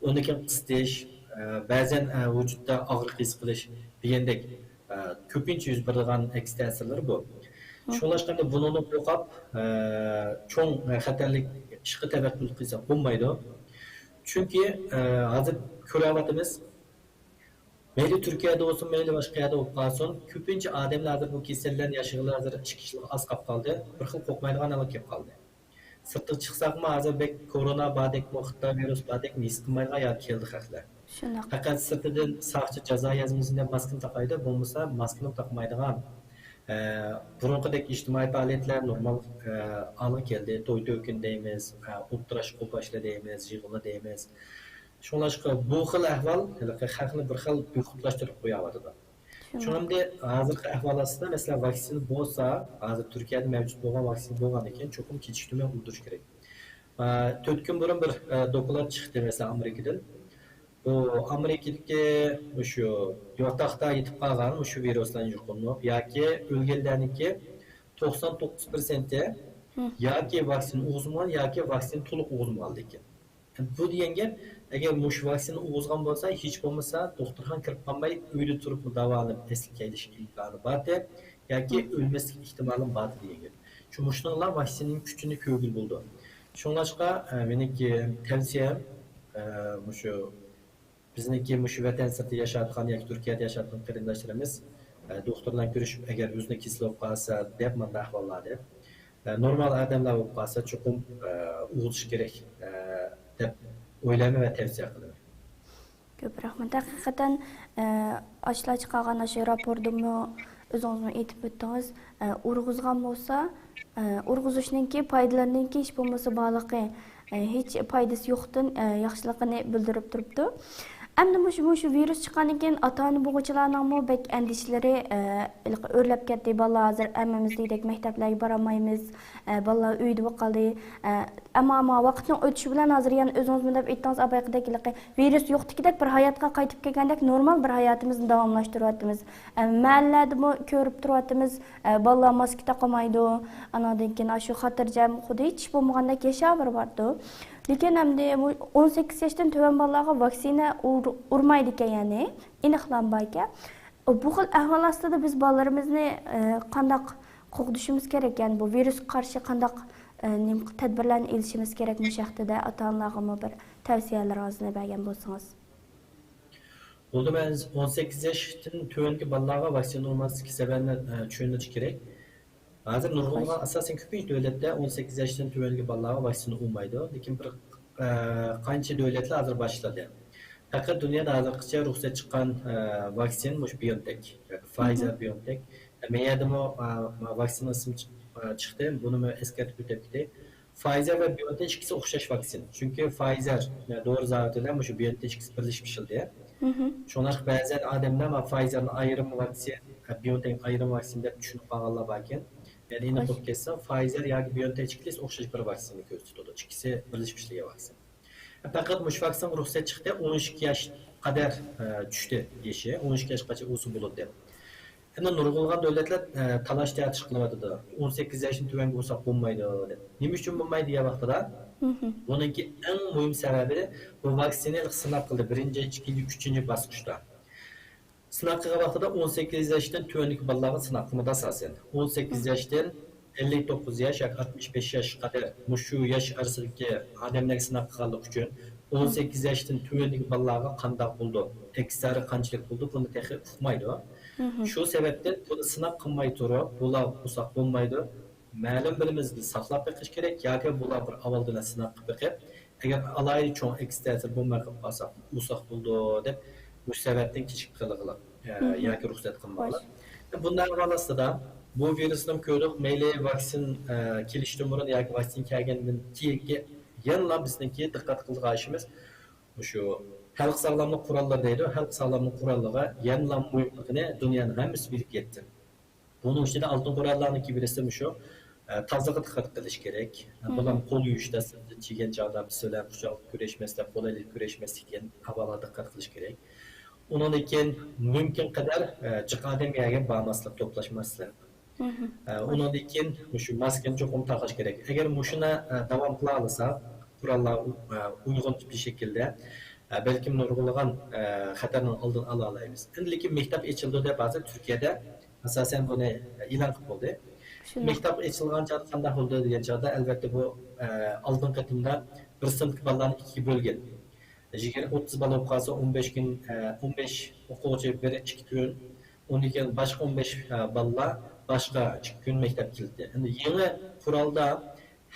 ئۇندىن كېيىن قىستىش، ئە، بەزەن، ئە، ۋۇجۇدتا ئاغرىق ھېس قىلىش دېگەندەك، ئە، كۆپىنچە يۈز بېرىدىغان ئەكس تەسىرلىرى بۇ. شۇڭلاشقاندا بۇنىڭدىن قورقۇپ، ئە، چوڭ، ئە، خەتەرلىك ئىشقا تەۋەككۈل قىلساق بولمايدۇ. چۈنكى، ئە، ھازىر كۆرۈۋاتىمىز، مەيلى تۈركىيەدە بولسۇن، مەيلى باشقا يەردە بولۇپ قالسۇن، كۆپىنچە ئادەملەر ھازىر بۇ كېسەللەرنى ياشىغىلى ھازىر ئىككى يىلغا ئاز قاپ قالدى. بىر خىل قورقمايدىغان ھالغا كېلىپ قالدى. سىرتقا چىقساقمۇ ھازىر بەك كورونا باردەكمۇ، خىتاي ۋىرۇسى باردەكمۇ ھېس قىلمايدىغان يا كەلدى خەقلەر. شۇنداق. پەقەت سىرتىدىن ساقچى جازا يازمىسىنى دەپ ماسكىنى تاقايدۇ، بولمىسا ماسكىنى تاقمايدىغان. ئە، بۇرۇنقىدەك ئىجتىمائىي پائالىيەتلەر نورمال، ئە، ھالغا كەلدى. توي تۆكۈن دەيمىز، ئە، ئولتۇراش قوباشلا دەيمىز، يىغىنلا دەيمىز. شۇڭلاشقا بۇ خىل ئەھۋال ھېلىقى خەقنى بىر خىل بىخۇدلاشتۇرۇپ قويۇۋاتىدۇ. شۇڭا ئەمدى ھازىرقى ئەھۋال ئاستىدا، مەسىلەن، ۋاكسىنا بولسا، ھازىر تۈركىيەدە مەۋجۇت بولغان ۋاكسىنا بولغاندىكىن، چوقۇم كېچىكتۈرمەي ئۇردۇرۇش كېرەك. ئە، تۆت كۈن بۇرۇن بىر، ئە، دوكلات چىقتى، مەسىلەن، ئامېرىكىدىن. بۇ ئامېرىكىدىكى مۇشۇ ياتاقتا يېتىپ قالغان مۇشۇ ۋىرۇس بىلەن يۇقۇملۇق ياكى ئۆلگەنلەرنىڭكى توقسان توققۇز پىرسەنتى ياكى ۋاكسىنا ئۇرغۇزمىغان ياكى ۋاكسىنا تولۇق ئۇرغۇزمىغانلىكى. بۇ دېگەن گەپ، ئەگەر مۇشۇ ۋاكسىنا ئۇرغۇزغان بولسا، ھېچ بولمىسا دوختۇرخانىغا كىرىپ قالماي، ئۆيدە تۇرۇپلا داۋالىنىپ، ئەسلىگە كېلىش ئىمكانى بارتى ياكى ئۆلمەسلىك ئېھتىمالىمۇ بارتى دېگەن گەپ. شۇ مۇشۇنىڭ بىلەن ۋاكسىنىنىڭ كۈچىنى كۆرگىلى بولىدۇ. شۇڭلاشقا، ئە، مېنىڭكى تەۋسىيەم، ئە، مۇشۇ بىزنىڭكى مۇشۇ ۋەتەن سىرتىدا ياشاۋاتقان ياكى تۈركىيەدە ياشاۋاتقان قېرىنداشلىرىمىز، ئە، دوختۇر بىلەن كۆرۈشۈپ، ئەگەر ئۆزىنى كېسەل بولۇپ قالسا دەپ، مانداق ئەھۋاللاردا، ئە، نورمال ئادەملەر بولۇپ قالسا، چوقۇم، ئە، ئۇرغۇزۇش كېرەك، ئە، دەپ ئويلايمەن ۋە تەۋسىيە قىلىمەن. كۆپ رەھمەت. ھەقىقەتەن، ئە، ئاشۇلا چىقارغان ئاشۇ راپوردىمۇ ئۆزىڭىزمۇ ئېيتىپ ئۆتتىڭىز. ئە، ئۇرغۇزغان بولسا، ئە، ئۇرغۇزۇشنىڭكى پايدىلىرىنىڭكى ھېچ بولمىسا بارلىقى، ئە، ھېچ پايدىسى يوقتىن، ئە، ياخشىلىقىنى بىلدۈرۈپ تۇرۇپتۇ. ئەمدى مۇشۇ، مۇشۇ ۋىرۇس چىققاندىن كېيىن ئاتا-ئانا بولغۇچىلارنىڭمۇ بەك ئەندىشىلىرى، ئە، ھېلىقى ئۆرلەپ كەتتى. بالىلار ھازىر ھەممىمىز دېگۈدەك مەكتەپلەرگە بارالمايمىز. ئە، بالىلار ئۆيدە بولۇپ قالدى. ئە، ئەمما، ئەمما ۋاقىتنىڭ ئۆتۈشى بىلەن ھازىر يەنە ئۆزىڭىزمۇ دەپ ئۆتتىڭىز، ئابايقىدەك ھېلىقى ۋىرۇس يوقتىكىدەك بىر ھاياتقا قايتىپ كەلگەندەك نورمال بىر ھاياتىمىزنى داۋاملاشتۇرۇۋاتىمىز. ئە، مەھەللىلەردىمۇ كۆرۈپ تۇرۇۋاتىمىز، ئە، بالىلار ماسكا تاقىمايدۇ. ئانىڭدىن كېيىن ئاشۇ خاتىرجەم، خۇددى ھېچ ئىش بولمىغاندەك ياشاۋېرىۋاتىدۇ. لېكىن ئەمدى بۇ ئون سەككىز ياشتىن تۆۋەن بالىلارغا ۋاكسىنا ئۇر-، ئۇرمايدىكەن، يەنى ئېنىقلام باركەن. بۇ خىل ئەھۋال ئاستىدا بىز بالىلىرىمىزنى، ئە، قانداق قوغدىشىمىز كېرەك؟ يەنى بۇ ۋىرۇسقا قارشى قانداق، ئە، نېمە تەدبىرلەرنى ئېلىشىمىز كېرەك؟ مۇشۇ ھەقتىدە ئاتا-ئانىلارغىمۇ بىر تەۋسىيەلىرىڭىزنى بەرگەن بولسىڭىز. بولدى، مەن ئون سەككىز ياشتىن تۆۋەنكى بالىلارغا ۋاكسىنا ئۇرماسلىقتىكى سەۋەبنى، ئە، چۈشەندۈرۈش كېرەك. ھازىر نۇرغۇنلىغان، ئاساسەن كۆپىنچە دۆلەتلەر ئون سەككىز ياشتىن تۆۋەنكى بالىلارغا ۋاكسىنا ئۇرمايدۇ. لېكىن بىر، ئە، قانچە دۆلەتلەر ھازىر باشلىدى. پەقەت دۇنيادا ھازىرغىچە رۇخسەت چىققان، ئە، ۋاكسىنا مۇشۇ بىئونتېك، ياكى فايزېر بىئونتېك. ئە، مېيەدىمۇ، ئە، ۋاكسىنا ئىسمى چىق-، ئە، چىقتى. بۇنىمۇ ئەسكەرتىپ ئۆتۈپ كېتەي. فايزېر ۋە بىئونتېك ئىككىسى ئوخشاش ۋاكسىنا. چۈنكى فايزېر، ئە، دورا زاۋۇتى بىلەن مۇشۇ بىئونتېك ئىككىسى بىرلىشىپ ئىشلىدى. شۇڭلاشقا بەزەن ئادەملەر، ما، فايزېرنى ئايرىم ۋاكسىنا، بىئونتېك ئايرىم ۋاكسىنا دەپ چۈشىنىپ قالغانلار باركەن. يەنى ئېنىق بولۇپ كەتسە، فايزېر ياكى بىئونتېك ئىككىلىسى ئوخشاش بىر ۋاكسىنا كۆرسىتىدۇ. ئىككىسى بىرلىشىپ ئىشلىگەن ۋاكسىنا. پەقەت مۇشۇ ۋاكسىنىغا رۇخسەت چىقتى، ئون ئىككى ياش قەدەر، ئە، چۈشتى يېشى. ئون ئىككى ياشقىچە ئۇرسا بولىدۇ دەپ. ئەمدى نۇرغۇنلىغان دۆلەتلەر، ئە، تالاش تارتىش قىلىۋاتىدۇ. ئون سەككىز ياشتىن تۆۋەنگە ئۇرساق بولمايدۇ دەپ. نېمە ئۈچۈن بولمايدۇ دېگەن ۋاقتىدا، بۇنىڭكى ئەڭ مۇھىم سەۋەبى، بۇ ۋاكسىنا سىناق قىلدى بىرىنچى، ئىككىنچى، ئۈچىنچى باسقۇچتا. سىناق قىلغان ۋاقتىدا ئون سەككىز ياشتىن تۆۋەندىكى بالىلارغا سىناق قىلمىدى ئاساسەن. ئون سەككىز ياشتىن ئەللىك توققۇز ياش ياكى ئاتمىش بەش ياشقا قەدەر مۇشۇ ياش ئارىسىدىكى ئادەملەرگە سىناق قىلغانلىقى ئۈچۈن، ئون سەككىز ياشتىن تۆۋەندىكى بالىلارغا قانداق بولىدۇ، ئەكس تەسىرى قانچىلىك بولىدۇ، بۇنى تېخى ئۇقمايدۇ. شۇ سەۋەبتىن بۇنى سىناق قىلماي تۇرۇپ، بۇلار ئۇرساق بولمايدۇ. مەلۇم بىر مەزگىل ساقلاپ بېقىش كېرەك ياكى بۇلار بىر ئاۋۋالدىن سىناق قىلىپ بېقىپ، ئەگەر ئالاھىدە چوڭ ئەكس تەسىر بولماي قالسا، ئۇرساق بولىدۇ دەپ، مۇشۇ سەۋەبتىن كېچىكىپ قېلىنغان، ئە، ياكى رۇخسەت قىلمىغانلار. بۇنداق ئەھۋال ئاستىدا بۇ ۋىرۇسنى كۆردۇق، مەيلى ۋاكسىن، ئە، كېلىشتىن بۇرۇن ياكى ۋاكسىن كەلگەندىن كېيىنكى يەنىلا بىزنىڭكى دىققەت قىلىدىغان ئىشىمىز مۇشۇ خەلق ساغلاملىق قوراللىرى دەيدۇ، خەلق ساغلاملىق قوراللىرىغا يەنىلا مۇھىملىقىنى دۇنيانىڭ ھەممىسى بىلىپ يەتتى. بۇنىڭ ئىچىدە ئالتۇن قوراللارنىڭكى بىرسى مۇشۇ ئە، تازىلىققا دىققەت قىلىش كېرەك. بولۇپ قول يۇيۇش دەسلەپتە چىگەن چاغدا بىز بىلەن قۇچاقلىپ كۆرۈشمەسلىك، قول ئېلىپ كۆرۈشمەسلىك دېگەن ئەھۋالغا دىققەت قىلىش كېرەك. ئۇنىڭدىن كېيىن مۇمكىن قەدەر، ئە، جىق ئادەم يەرگە بارماسلىق، توپلاشماسلىق. ئە، ئۇنىڭدىن كېيىن مۇشۇ ماسكىنى چوقۇم تاقاش كېرەك. ئەگەر مۇشۇنى، ئە، داۋام قىلالىساق، قوراللار، ئە، ئۇيغۇن تىپلىق شەكىلدە، ئە، بەلكىم نۇرغۇنلىغان، ئە، خەتەرنىڭ ئالدىنى ئالالايمىز. ئەمدى لېكىن مەكتەپ ئېچىلدى دەپ ھازىر تۈركىيەدە ئاساسەن بۇنى ئېلان قىلىپ بولدى. مەكتەپ ئېچىلغان چاغدا قانداق بولدى دېگەن چاغدا، ئەلۋەتتە، بۇ، ئە، ئالدىنقى قېتىمدا بىر سىنىپتىكى بالىلارنى ئىككىگە بۆلگەن. يىگىرمە، ئوتتۇز بالا بولۇپ قالسا، ئون بەش كۈن، ئە، ئون بەش ئوقۇغۇچى بىر ئىككى كۈن، ئۇندىن كېيىن باشقا ئون بەش، ئە، بالىلار باشقا ئىككى كۈن مەكتەپكە كېلىدۇ. ئەمدى يېڭى قورالدا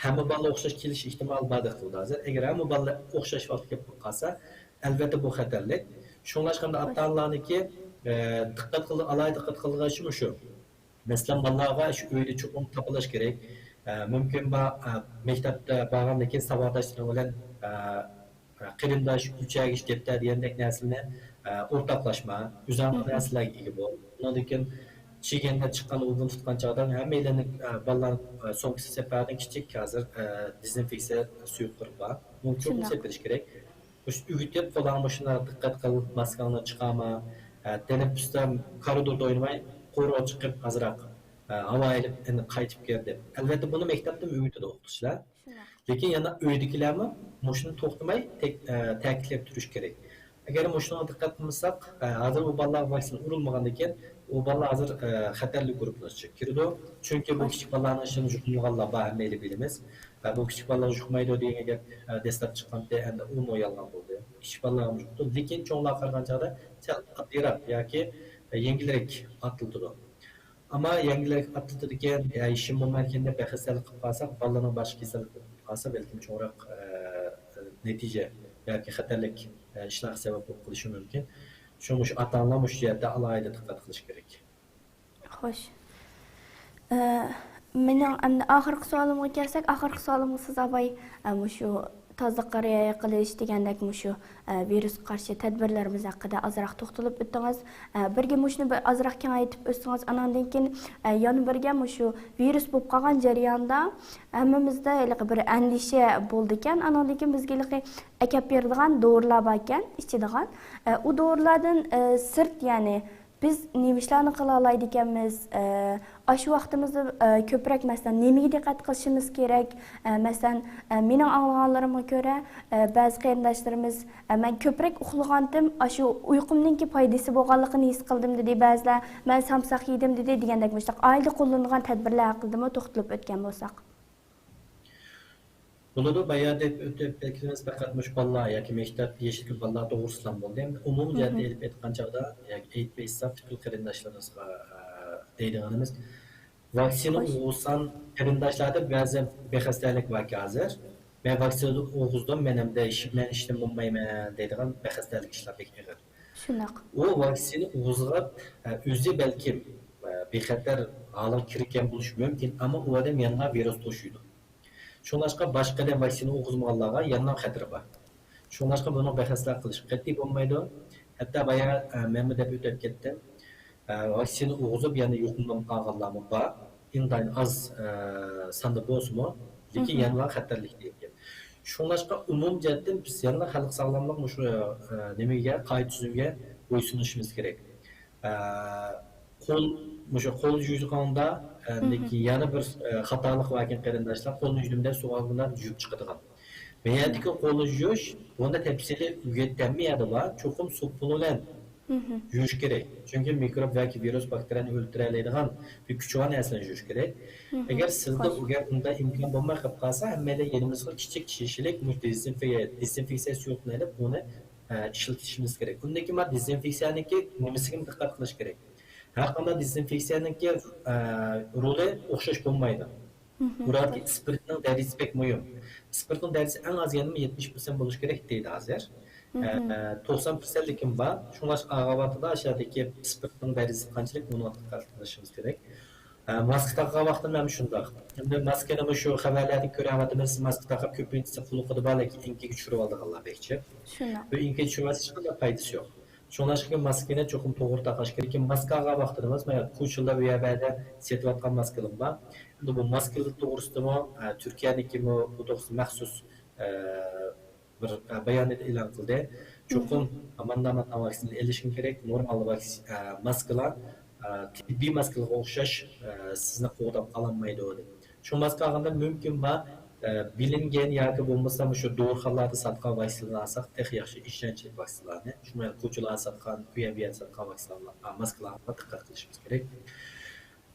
ھەممە بالا ئوخشاش كېلىش ئېھتىمالى بار دەپ قىلدى ھازىر. ئەگەر ھەممە بالا ئوخشاش ۋاقىتتا كېلىپ قالسا، ئەلۋەتتە بۇ خەتەرلىك. شۇڭلاشقاندا ئاتا-ئانىلارنىكى، ئە، دىققەت قىل-، ئالاھىدە دىققەت قىلىدىغان ئىشى مۇشۇ. مەسىلەن، بالىلارغا شۇ ئۆيدە چوقۇم تاپىلاش كېرەك. ئە، مۇمكىن بار، ئە، مەكتەپتە بارغاندىن كېيىن ساۋاقداشلىرىڭ بىلەن، ئە، ئە، قېرىنداش، ئۆچەرگىچ دەپتەر دېگەندەك نەرسىلەرنى، ئە، ئورتاقلاشما. ئۆزۈڭ نەرسىلەرگە ئىگە بول. ئۇنىڭدىن كېيىن چىگەندە چىققان ئۇۋىنى تۇتقان چاغدا ھەممەيلەننىڭ، ئە، بالىلار، ئە، سومكىسى سەپەردىن كىچىك ھازىر، ئە، دېزىنفېكسىيە سۇيۇقلۇقى بار. ئۇنى چوقۇم سېپىلىش كېرەك. مۇشۇ ئۆگىتىپ، قولۇڭغا مۇشۇنداق دىققەت قىل، ماسكاڭنى چىقارما، ئە، تەنەپپۇستا كارىدوردا ئوينىماي، قورۇغا چىقىپ ئازراق، ئە، ھاۋا ئېلىپ، ئەنە قايتىپ كىر دەپ. ئەلۋەتتە، بۇنى مەكتەپتىمۇ ئۆگىتىدۇ ئوقۇتقۇچىلار. لېكىن يەنە ئۆيدىكىلەرمۇ مۇشۇنى توختىماي تەك-، ئە، تەكىتلەپ تۇرۇش كېرەك. ئەگەر مۇشۇنىڭغا دىققەت قىلمىساق، ئە، ھازىر ئۇ بالىلارغا ۋاكسىنا ئۇرۇلمىغاندىكىن، ئۇ بالىلار ھازىر، ئە، خەتەرلىك گۇرۇپپىنىڭ ئىچىگە كىرىدۇ. چۈنكى بۇ كىچىك بالىلارنىڭ ئىچىدە يۇقۇملانغانلار بار، ھەممەيلەن بىلىمىز. ۋە بۇ كىچىك بالىلار يۇقمايدۇ دېگەن گەپ، ئە، دەسلەپ چىققانتى، ئەمدى ئۇمۇ يالغان بولدى. كىچىك بالىلارغىمۇ يۇقتى. لېكىن چوڭلارغا قارىغان چاغدا سەل ئاددىيراق ياكى يەڭگىلرەك ئاتلىتىدۇ. ئەمما يەڭگىلرەك ئاتلىتىدىكەن، يا ئىشىم بولمايدىكەن دەپ بىخەستەلىك قىلىپ قالساق، بالىنىڭ باشقا كېسەللىك بولۇپ قالسا، بەلكىم چوڭراق، ئە، نەتىجە ياكى خەتەرلىك، ئە، ئىشلارغا سەۋەب بولۇپ قېلىشى مۇمكىن. شۇڭا مۇشۇ ئاتا-ئانىلار مۇشۇ جەھەتتە ئالاھىدە دىققەت قىلىش كېرەك. خوش. ئە، مېنىڭ ئەمدى ئاخىرقى سوئالىمغا كەلسەك، ئاخىرقى سوئالىمغا سىز، ئاباي، ئە، مۇشۇ تازىلىققا رىئايە قىلىش دېگەندەك مۇشۇ، ئە، ۋىرۇسقا قارشى تەدبىرلىرىمىز ھەققىدە ئازراق توختىلىپ ئۆتتىڭىز. ئە، بىرگە مۇشۇنى بىر ئازراق كېڭەيتىپ ئۆتسىڭىز، ئاناندىن كېيىن، ئە، يەنە بىرگە مۇشۇ ۋىرۇس بولۇپ قالغان جەرياندا ھەممىمىزدە ھېلىقى بىر ئەندىشە بولىدىكەن. ئاناندىن كېيىن بىزگە ھېلىقى ئەكەپ بېرىدىغان دورىلار باركەن، ئىچىدىغان. ئە، ئۇ دورىلاردىن، ئە، سىرت، يەنى بىز نېمە ئىشلارنى قىلالايدىكەنمىز؟ ئە، ئاشۇ ۋاقتىمىزدا، ئە، كۆپرەك، مەسىلەن، نېمىگە دىققەت قىلىشىمىز كېرەك؟ ئە، مەسىلەن، ئە، مېنىڭ ئاڭلىغانلىرىمغا كۆرە، ئە، بەزى قېرىنداشلىرىمىز، ئە، مەن كۆپرەك ئۇخلىغانتىم، ئاشۇ ئۇيقۇمنىڭكى پايدىسى بولغانلىقىنى ھېس قىلدىم، دېدى. بەزىلەر، مەن سامساق يېدىم، دېدى، دېگەندەك مۇشۇنداق ئائىلىدە قوللىنىدىغان تەدبىرلەر ھەققىدىمۇ توختىلىپ ئۆتكەن بولساق. بولىدۇ، بايا دەپ ئۆتۈپ كەتكىنىمىز پەقەت مۇشۇ بالىلار ياكى مەكتەپ يېشىدىكى بالىلار توغرىسىدىلا بولدى. ئومۇمىي جەھەتتە ئېلىپ ئېيتقان چاغدا، ياكى ئېيتىپ ئېيتساق، پۈتكۈل قېرىنداشلىرىمىزغا، ئە، دەيدىغىنىمىز، ۋاكسىنا ئۇرغۇزسام، قېرىنداشلاردا بەزى بىخەستەلىك باركەن ھازىر. مەن ۋاكسىنا ئۇرغۇزدۇم، مەن ئەمدى ئىش-، مەن ئىشتىن بولمايمەن دەيدىغان بىخەستەلىك ئىشلار بەك ئېغىر. شۇنداق. ئۇ ۋاكسىنا ئۇرغۇزغان، ئە، ئۆزى بەلكىم، ئە، بىخەتەر ھالغا كىرگەن بولۇشى مۇمكىن، ئەمما ئۇ ئادەم يەنىلا ۋىرۇس توشۇيدۇ. شۇڭلاشقا باشقا ئادەم ۋاكسىنا ئۇرغۇزمىغانلارغا يەنىلا خەتىرى بار. شۇڭلاشقا بۇنىڭغا بەخەستەلىك قىلىش قەتئىي بولمايدۇ. ھەتتا بايا، ئە، مەنمۇ دەپ ئۆتۈپ كەتتىم. ئە، ۋاكسىنا ئۇرغۇزۇپ يەنە يۇقۇملىنىپ قالغانلارمۇ بار. ئىنتايىن ئاز، ئە، ساندا بولسىمۇ، لېكىن يەنىلا خەتەرلىك دېگەن گەپ. شۇڭلاشقا ئومۇمىي جەھەتتىن بىز يەنىلا خەلق ساغلاملىق مۇشۇ، ئە، نېمىگە، قائىدە تۈزۈمگە بويسۇنۇشىمىز كېرەك. ئە، قول، مۇشۇ قول يۇيغاندا، ئە، لېكىن يەنە بىر، ئە، خاتالىق باركەن قېرىنداشلار، قولنى يۇيدۇم دەپ سۇ ئالغىندا يۇيۇپ چىقىدىغان. مەيەردىكى قولنى يۇيۇش، بۇنى تەپسىلىي ئۆگەتتەممۇ يەردە بار، چوقۇم سوپۇن بىلەن يۇيۇش كېرەك. چۈنكى مىكروب ياكى ۋىرۇس باكتېرىيەنى ئۆلتۈرەلەيدىغان بىر كۈچى بار نەرسىلەرنى يۇيۇش كېرەك. ئەگەر سىزدە ئۇ گەپ ئۇنداق ئىمكان بولماي قېلىپ قالسا، ھەممەيلەن يېنىمىزغا كىچىك شېشىلىك مۇشۇ دېزىنفېكسىيە، دېزىنفېكسىيە سۇيۇقنى ئېلىپ، ئۇنى، ئە، ئىشلىتىشىمىز كېرەك. ئۇندىن كېيىن مانا دېزىنفېكسىيەنىڭكى نېمىسىگە دىققەت قىلىش كېرەك؟ ھەر قانداق دېزىنفېكسىيەنىڭكى، ئە، رولى ئوخشاش بولمايدۇ. بۇ يەردىكى ئىسپىرتنىڭ دەرىجىسى بەك مۇھىم. ئىسپىرتنىڭ دەرىجىسى ئەڭ ئاز يەنىمۇ يەتمىش پىرسەنت بولۇشى كېرەك دەيدۇ ھازىر. ئە، توقسان پىرسەنتلىكىم بار. شۇڭلاشقا ئاغا ۋاقتىدا ئاشۇ يەردىكى ئىسپىرتنىڭ دەرىجىسى قانچىلىك، بۇنىڭغا دىققەت قىلىشىمىز كېرەك. ئە، ماسكا تاقىغان ۋاقتىمدا ھەم شۇنداق. ئەمدى ماسكىنى مۇشۇ خەۋەرلەردىن كۆرۈۋاتىمىز، ماسكا تاقاپ كۆپىنچىسى قۇلىقىدا بار، لېكىن ئېڭىكىگە چۈشۈرۈۋالىدىغانلار بەك جىق. شۇنداق. بۇ ئېڭىكىگە چۈشۈرۈۋەتسە ھېچقانداق پايدىسى يوق. شۇڭلاشقا ماسكىنى چوقۇم توغرا تاقاش كېرەك. لېكىن ماسكا ئالغان ۋاقتىدا ئەمەس، مانا كوچىلاردا ئۇ يەر بەردە سېتىۋاتقان ماسكىلىرىم بار. ئەمدى بۇ ماسكىلار توغرىسىدىمۇ، ئە، تۈركىيەنىڭكىمۇ بۇ توغرىسىدا مەخسۇس، ئە، بىر، ئە، بايانات ئېلان قىلدى. چوقۇم مانا مانا ۋاكسىنا ئېلىشىڭ كېرەك، نورمال ۋاكس-، ئە، ماسكىلار، ئە، تېببىي ماسكىلارغا ئوخشاش، ئە، سىزنى قوغداپ قالالمايدۇ دەپ. شۇ ماسكا ئالغاندا مۇمكىن بار، ئە، بىلىنگەن ياكى بولمىسا مۇشۇ دورىخانىلاردا ساتقان ۋاكسىنىلارنى ئالساق تېخى ياخشى، ئىشەنچلىك ۋاكسىنىلارنى. شۇ بىلەن كوچىلاردا ساتقان، ئۇ يەر بۇ يەردە ساتقان ۋاكسىنىلار، ئە، ماسكىلارغا دىققەت قىلىشىمىز كېرەك.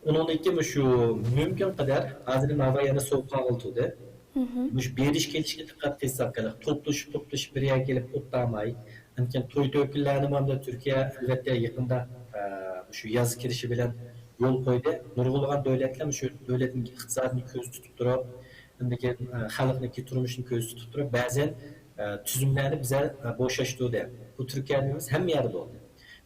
ئۇنىڭدىن كېيىن مۇشۇ مۇمكىن قەدەر ھازىر ناۋا يەنە سوغۇق قالغىلى تۇردى. مۇشۇ بېرىش كېلىشكە دىققەت قىلساق، توپلىشىپ، توپلىشىپ بىر يەرگە كېلىپ ئولتۇرماي، ئاندىن كېيىن توي تۆكۈنلەرنى مانا تۈركىيە ئەلۋەتتە يېقىندا، ئە، مۇشۇ ياز كىرىشى بىلەن يول قويدى. نۇرغۇنلىغان دۆلەتلەر مۇشۇ دۆلەتنىڭ ئىقتىسادىنى كۆزدە تۇتۇپ تۇرۇپ، ئاندىن كېيىن، ئە، خەلقنىڭكى تۇرمۇشىنى كۆزدە تۇتۇپ تۇرۇپ، بەزەن، ئە، تۈزۈملەرنى بىزەر، ئە، بوشاشتۇردى. بۇ تۈركىيەدە ئەمەس، ھەممە يەردە بولدى.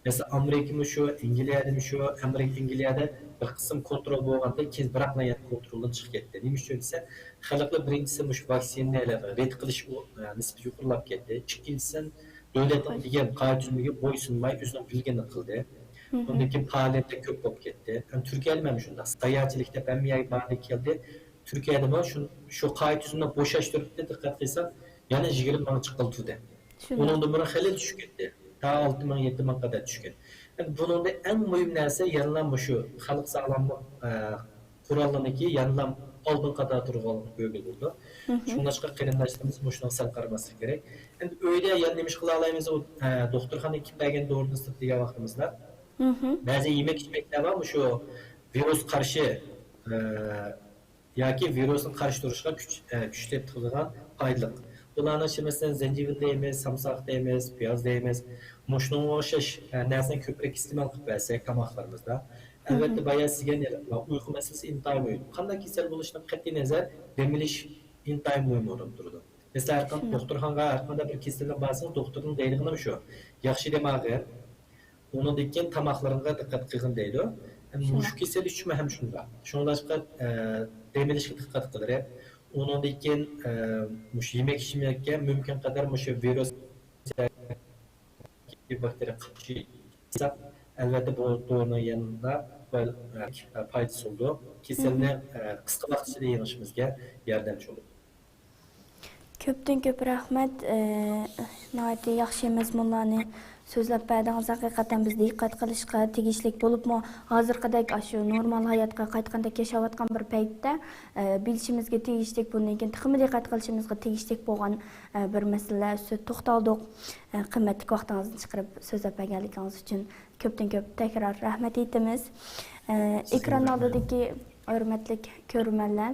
مەسىلەن، ئامېرىكىمۇ شۇ، ئەنگلىيەدىمۇ شۇ، ئامېرىكا، ئەنگلىيەدە بىر قىسىم كونترول بولغاندىن كېيىن بىراقلا يەنە كونترولدىن چىقىپ كەتتى. نېمە ئۈچۈن دېسە، خەلقلەر بىرىنچىسى مۇشۇ ۋاكسىنىنى رەت قىلىش ئۇ، ئە، نىسبىتى يۇقىرىلاپ كەتتى. ئىككىنچىسى، دۆلەتنىڭ دېگەن قائىدە-تۈزۈمىگە بويسۇنماي، ئۆزىنىڭ بىلگىنىنى قىلدى. ئۇندىن كېيىن پائالىيەتلەر كۆپ بولۇپ كەتتى. ھەم تۈركىيەدە مەن شۇنداق، ساياھەتچىلىك دەپ ھەممە يەرگە باردى كەلدى. تۈركىيەدىمۇ شۇ، شۇ قائىدە-تۈزۈمنى بوشاشتۇرۇپتۇ، دىققەت قىلساق، يەنە يىگىرمە مىڭ چىققىلى تۇردى. شۇنداق. ئۇنىڭدىن بۇرۇن خېلى چۈشۈپ كەتتى. تا ئالتە مىڭ، يەتتە مىڭ قەدەر چۈشكەن. ئەمدى بۇنىڭدا ئەڭ مۇھىم نەرسە يەنىلا مۇشۇ خەلق ساغلاملىق، ئە، قورالىنىڭكى يەنىلا ئالدىنقى قاتاردا تۇرغانلىقىنى كۆرگىلى بولىدۇ. شۇڭلاشقا قېرىنداشلىرىمىز مۇشۇنىڭغا سەل قارىماسلىقى كېرەك. ئەمدى ئۆيدە يەنە نېمە ئىش قىلالايمىز؟ ئۇ، ئە، دوختۇرخانىدىن كېلىپ بەرگەن دورىنى ئىسسىتىپ دېگەن ۋاقتىمىزدا، بەزى يېمەك-ئىچمەكلەر بار، مۇشۇ ۋىرۇس قارشى، ئە، ياكى ۋىرۇسقا قارشى تۇرۇشقا كۈچ، ئە، كۈچلەپ تۇرىدىغان پايدىلىق. بۇلارنىڭ ئىچىدە، مەسىلەن، زەنجىۋىل دەيمىز، سامساق دەيمىز، پىياز دەيمىز. مۇشۇنىڭغا ئوخشاش، ئە، نەرسىنى كۆپرەك ئىستېمال قىلىپ بەرسەك تاماقلىرىمىزدا. ئەلۋەتتە، بايا سىزگە ئۇيقۇ مەسىلىسى ئىنتايىن مۇھىم. قانداق كېسەل بولۇشىدىن قەتئىي نەزەر، دەم ئېلىش ئىنتايىن مۇھىم ئورۇندا تۇرىدۇ. مەسىلەن، ھەر قانداق دوختۇرخانىغا، ھەر قانداق بىر كېسەلگە بارسىڭىز، دوختۇرنىڭ دەيدىغىنى شۇ. ياخشى دەم ئالغىن، ئۇنىڭدىن كېيىن تاماقلىرىڭغا دىققەت قىلغىن دەيدۇ. ئەمدى مۇشۇ كېسەل ئۈچۈنمۇ ھەم شۇنداق. شۇڭلاشقا، ئە، دەم ئېلىشقا دىققەت قىلىپ، ئۇنىڭدىن كېيىن، ئە، مۇشۇ يېمەك-ئىچمەككە مۇمكىن قەدەر مۇشۇ ۋىرۇس، باكتېرىيە قارشى، ئەلۋەتتە، بۇ دورىنىڭ يەنىلا پايدىسى بولىدۇ. كېسەلنى، ئە، قىسقا ۋاقىت ئىچىدە يېڭىشىمىزگە ياردەمچى بولىدۇ. كۆپتىن كۆپ رەھمەت. ئى، ناھايىتى ياخشى مەزمۇنلارنى سۆزلەپ بەردىڭىز. ھەقىقەتەن بىز دىققەت قىلىشقا تېگىشلىك بولۇپمۇ، ھازىرقىدەك ئاشۇ نورمال ھاياتقا قايتقاندەك ياشاۋاتقان بىر پەيتتە، ئى، بىلىشىمىزگە تېگىشلىك، بۇندىن كېيىن تېخىمۇ دىققەت قىلىشىمىزغا تېگىشلىك بولغان، ئى، بىر مەسىلىلەر ئۈستىدە توختالدۇق. ئى، قىممەتلىك ۋاقتىڭىزنى چىقىرىپ سۆزلەپ بەرگەنلىكىڭىز ئۈچۈن كۆپتىن كۆپ تەكرار رەھمەت ئېيتىمىز. ئى، ئېكران ئالدىدىكى ھۆرمەتلىك كۆرۈرمەنلەر،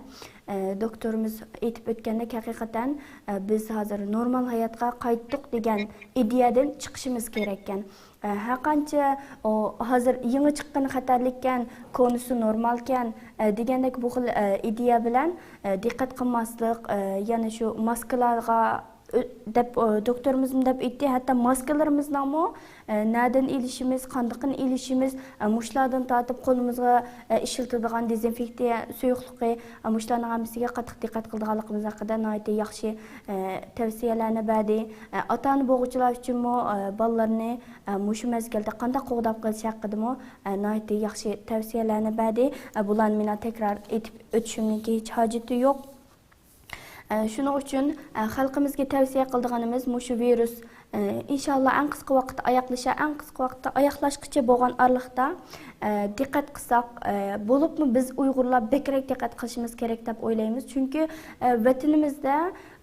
ئە، دوكتورىمىز ئېيتىپ ئۆتكەندەك، ھەقىقەتەن، ئە، بىز ھازىر نورمال ھاياتقا قايتتۇق دېگەن ئىدىيەدىن چىقىشىمىز كېرەككەن. ئە، ھەرقانچە ئۇ ھازىر يېڭى چىققىنى خەتەرلىككەن، كونىسى نورمالكەن، ئە، دېگەندەك بۇ خىل، ئە، ئىدىيە بىلەن، ئە، دىققەت قىلماسلىق، ئە، يەنە شۇ ماسكىلارغا ئۆ-، دەپ، ئۆ، دوكتورىمىزمۇ دەپ ئۆتتى، ھەتتا ماسكىلىرىمىزنىڭمۇ، ئە، نەدىن ئېلىشىمىز، قاندىقىنى ئېلىشىمىز، ئە، مۇشۇلاردىن تارتىپ قولىمىزغا، ئە، ئىشلىتىدىغان دېزىنفېكسىيە سۇيۇقلۇقى، ئە، مۇشۇلارنىڭ ھەممىسىگە قاتتىق دىققەت قىلىدىغانلىقىمىز ھەققىدە ناھايىتى ياخشى، ئە، تەۋسىيەلەرنى بەردى. ئە، ئاتا-ئانا بولغۇچىلار ئۈچۈنمۇ، ئە، بالىلىرىنى، ئە، مۇشۇ مەزگىلدە قانداق قوغداپ قېلىش ھەققىدىمۇ، ئە، ناھايىتى ياخشى تەۋسىيەلەرنى بەردى. ئە، بۇلارنى مېنىڭ تەكرار ئېيتىپ ئۆتۈشۈمنىڭكى ھېچ ھاجىتى يوق. ئە، شۇنىڭ ئۈچۈن، ئە، خەلقىمىزگە تەۋسىيە قىلىدىغىنىمىز مۇشۇ ۋىرۇس، ئە، ئىنشاللا ئەڭ قىسقا ۋاقىتتا ئاياغلىشار، ئەڭ قىسقا ۋاقىتتا ئاياغلاشقىچە بولغان ئارىلىقتا، ئە، دىققەت قىلساق، ئە، بولۇپمۇ بىز ئۇيغۇرلار بەكرەك دىققەت قىلىشىمىز كېرەك دەپ ئويلايمىز. چۈنكى، ئە، ۋەتىنىمىزدە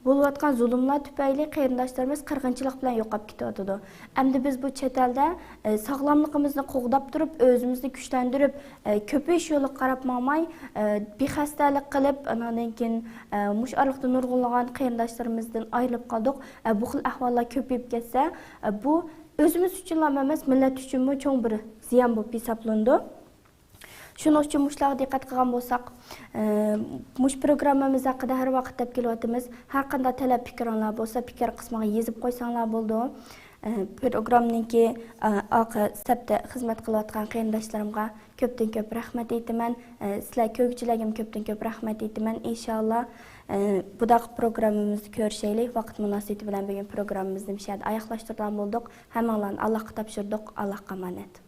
بولۇۋاتقان زۇلۇملار تۈپەيلى قېرىنداشلىرىمىز قىرغىنچىلىق بىلەن يوقاپ كېتىۋاتىدۇ. ئەمدى بىز بۇ چەت ئەلدە، ئە، ساغلاملىقىمىزنى قوغداپ تۇرۇپ، ئۆزىمىزنى كۈچلەندۈرۈپ، ئە، كۆپىيىش يولىغا قاراپ ماڭماي، ئە، بىخەستەلىك قىلىپ، ئاناندىن كېيىن، ئە، مۇشۇ ئارىلىقتا نۇرغۇنلىغان قېرىنداشلىرىمىزدىن ئايرىلىپ قالدۇق. ئە، بۇ خىل ئەھۋاللار كۆپىيىپ كەتسە، ئە، بۇ ئۆزىمىز ئۈچۈنلا ئەمەس، مىللەت ئۈچۈنمۇ چوڭ بىر زىيان بولۇپ ھېسابلىنىدۇ. شۇنىڭ ئۈچۈن مۇشۇلارغا دىققەت قىلغان بولساق، ئە، مۇشۇ پروگراممىمىز ھەققىدە ھەر ۋاقىت دەپ كېلىۋاتىمىز. ھەر قانداق تەلەپ پىكرىڭلار بولسا، پىكىر قىسمىغا يېزىپ قويساڭلار بولىدۇ. ئە، پروگراممىنىڭكى، ئە، ئارقا سەپتە خىزمەت قىلىۋاتقان قېرىنداشلىرىمغا كۆپتىن كۆپ رەھمەت ئېيتىمەن. ئە، سىلەر كۆرگۈچىلەرگىمۇ كۆپتىن كۆپ رەھمەت ئېيتىمەن. ئىنشاللا، ئە، بۇداق پروگراممىمىزدا كۆرۈشەيلى. ۋاقىت مۇناسىۋىتى بىلەن بۈگۈن پروگراممىمىزنى مۇشۇ يەردە ئاياغلاشتۇرىدىغان بولدۇق. ھەممىڭلارنى ئاللاھقا تاپشۇردۇق. ئاللاھقا ئامانەت.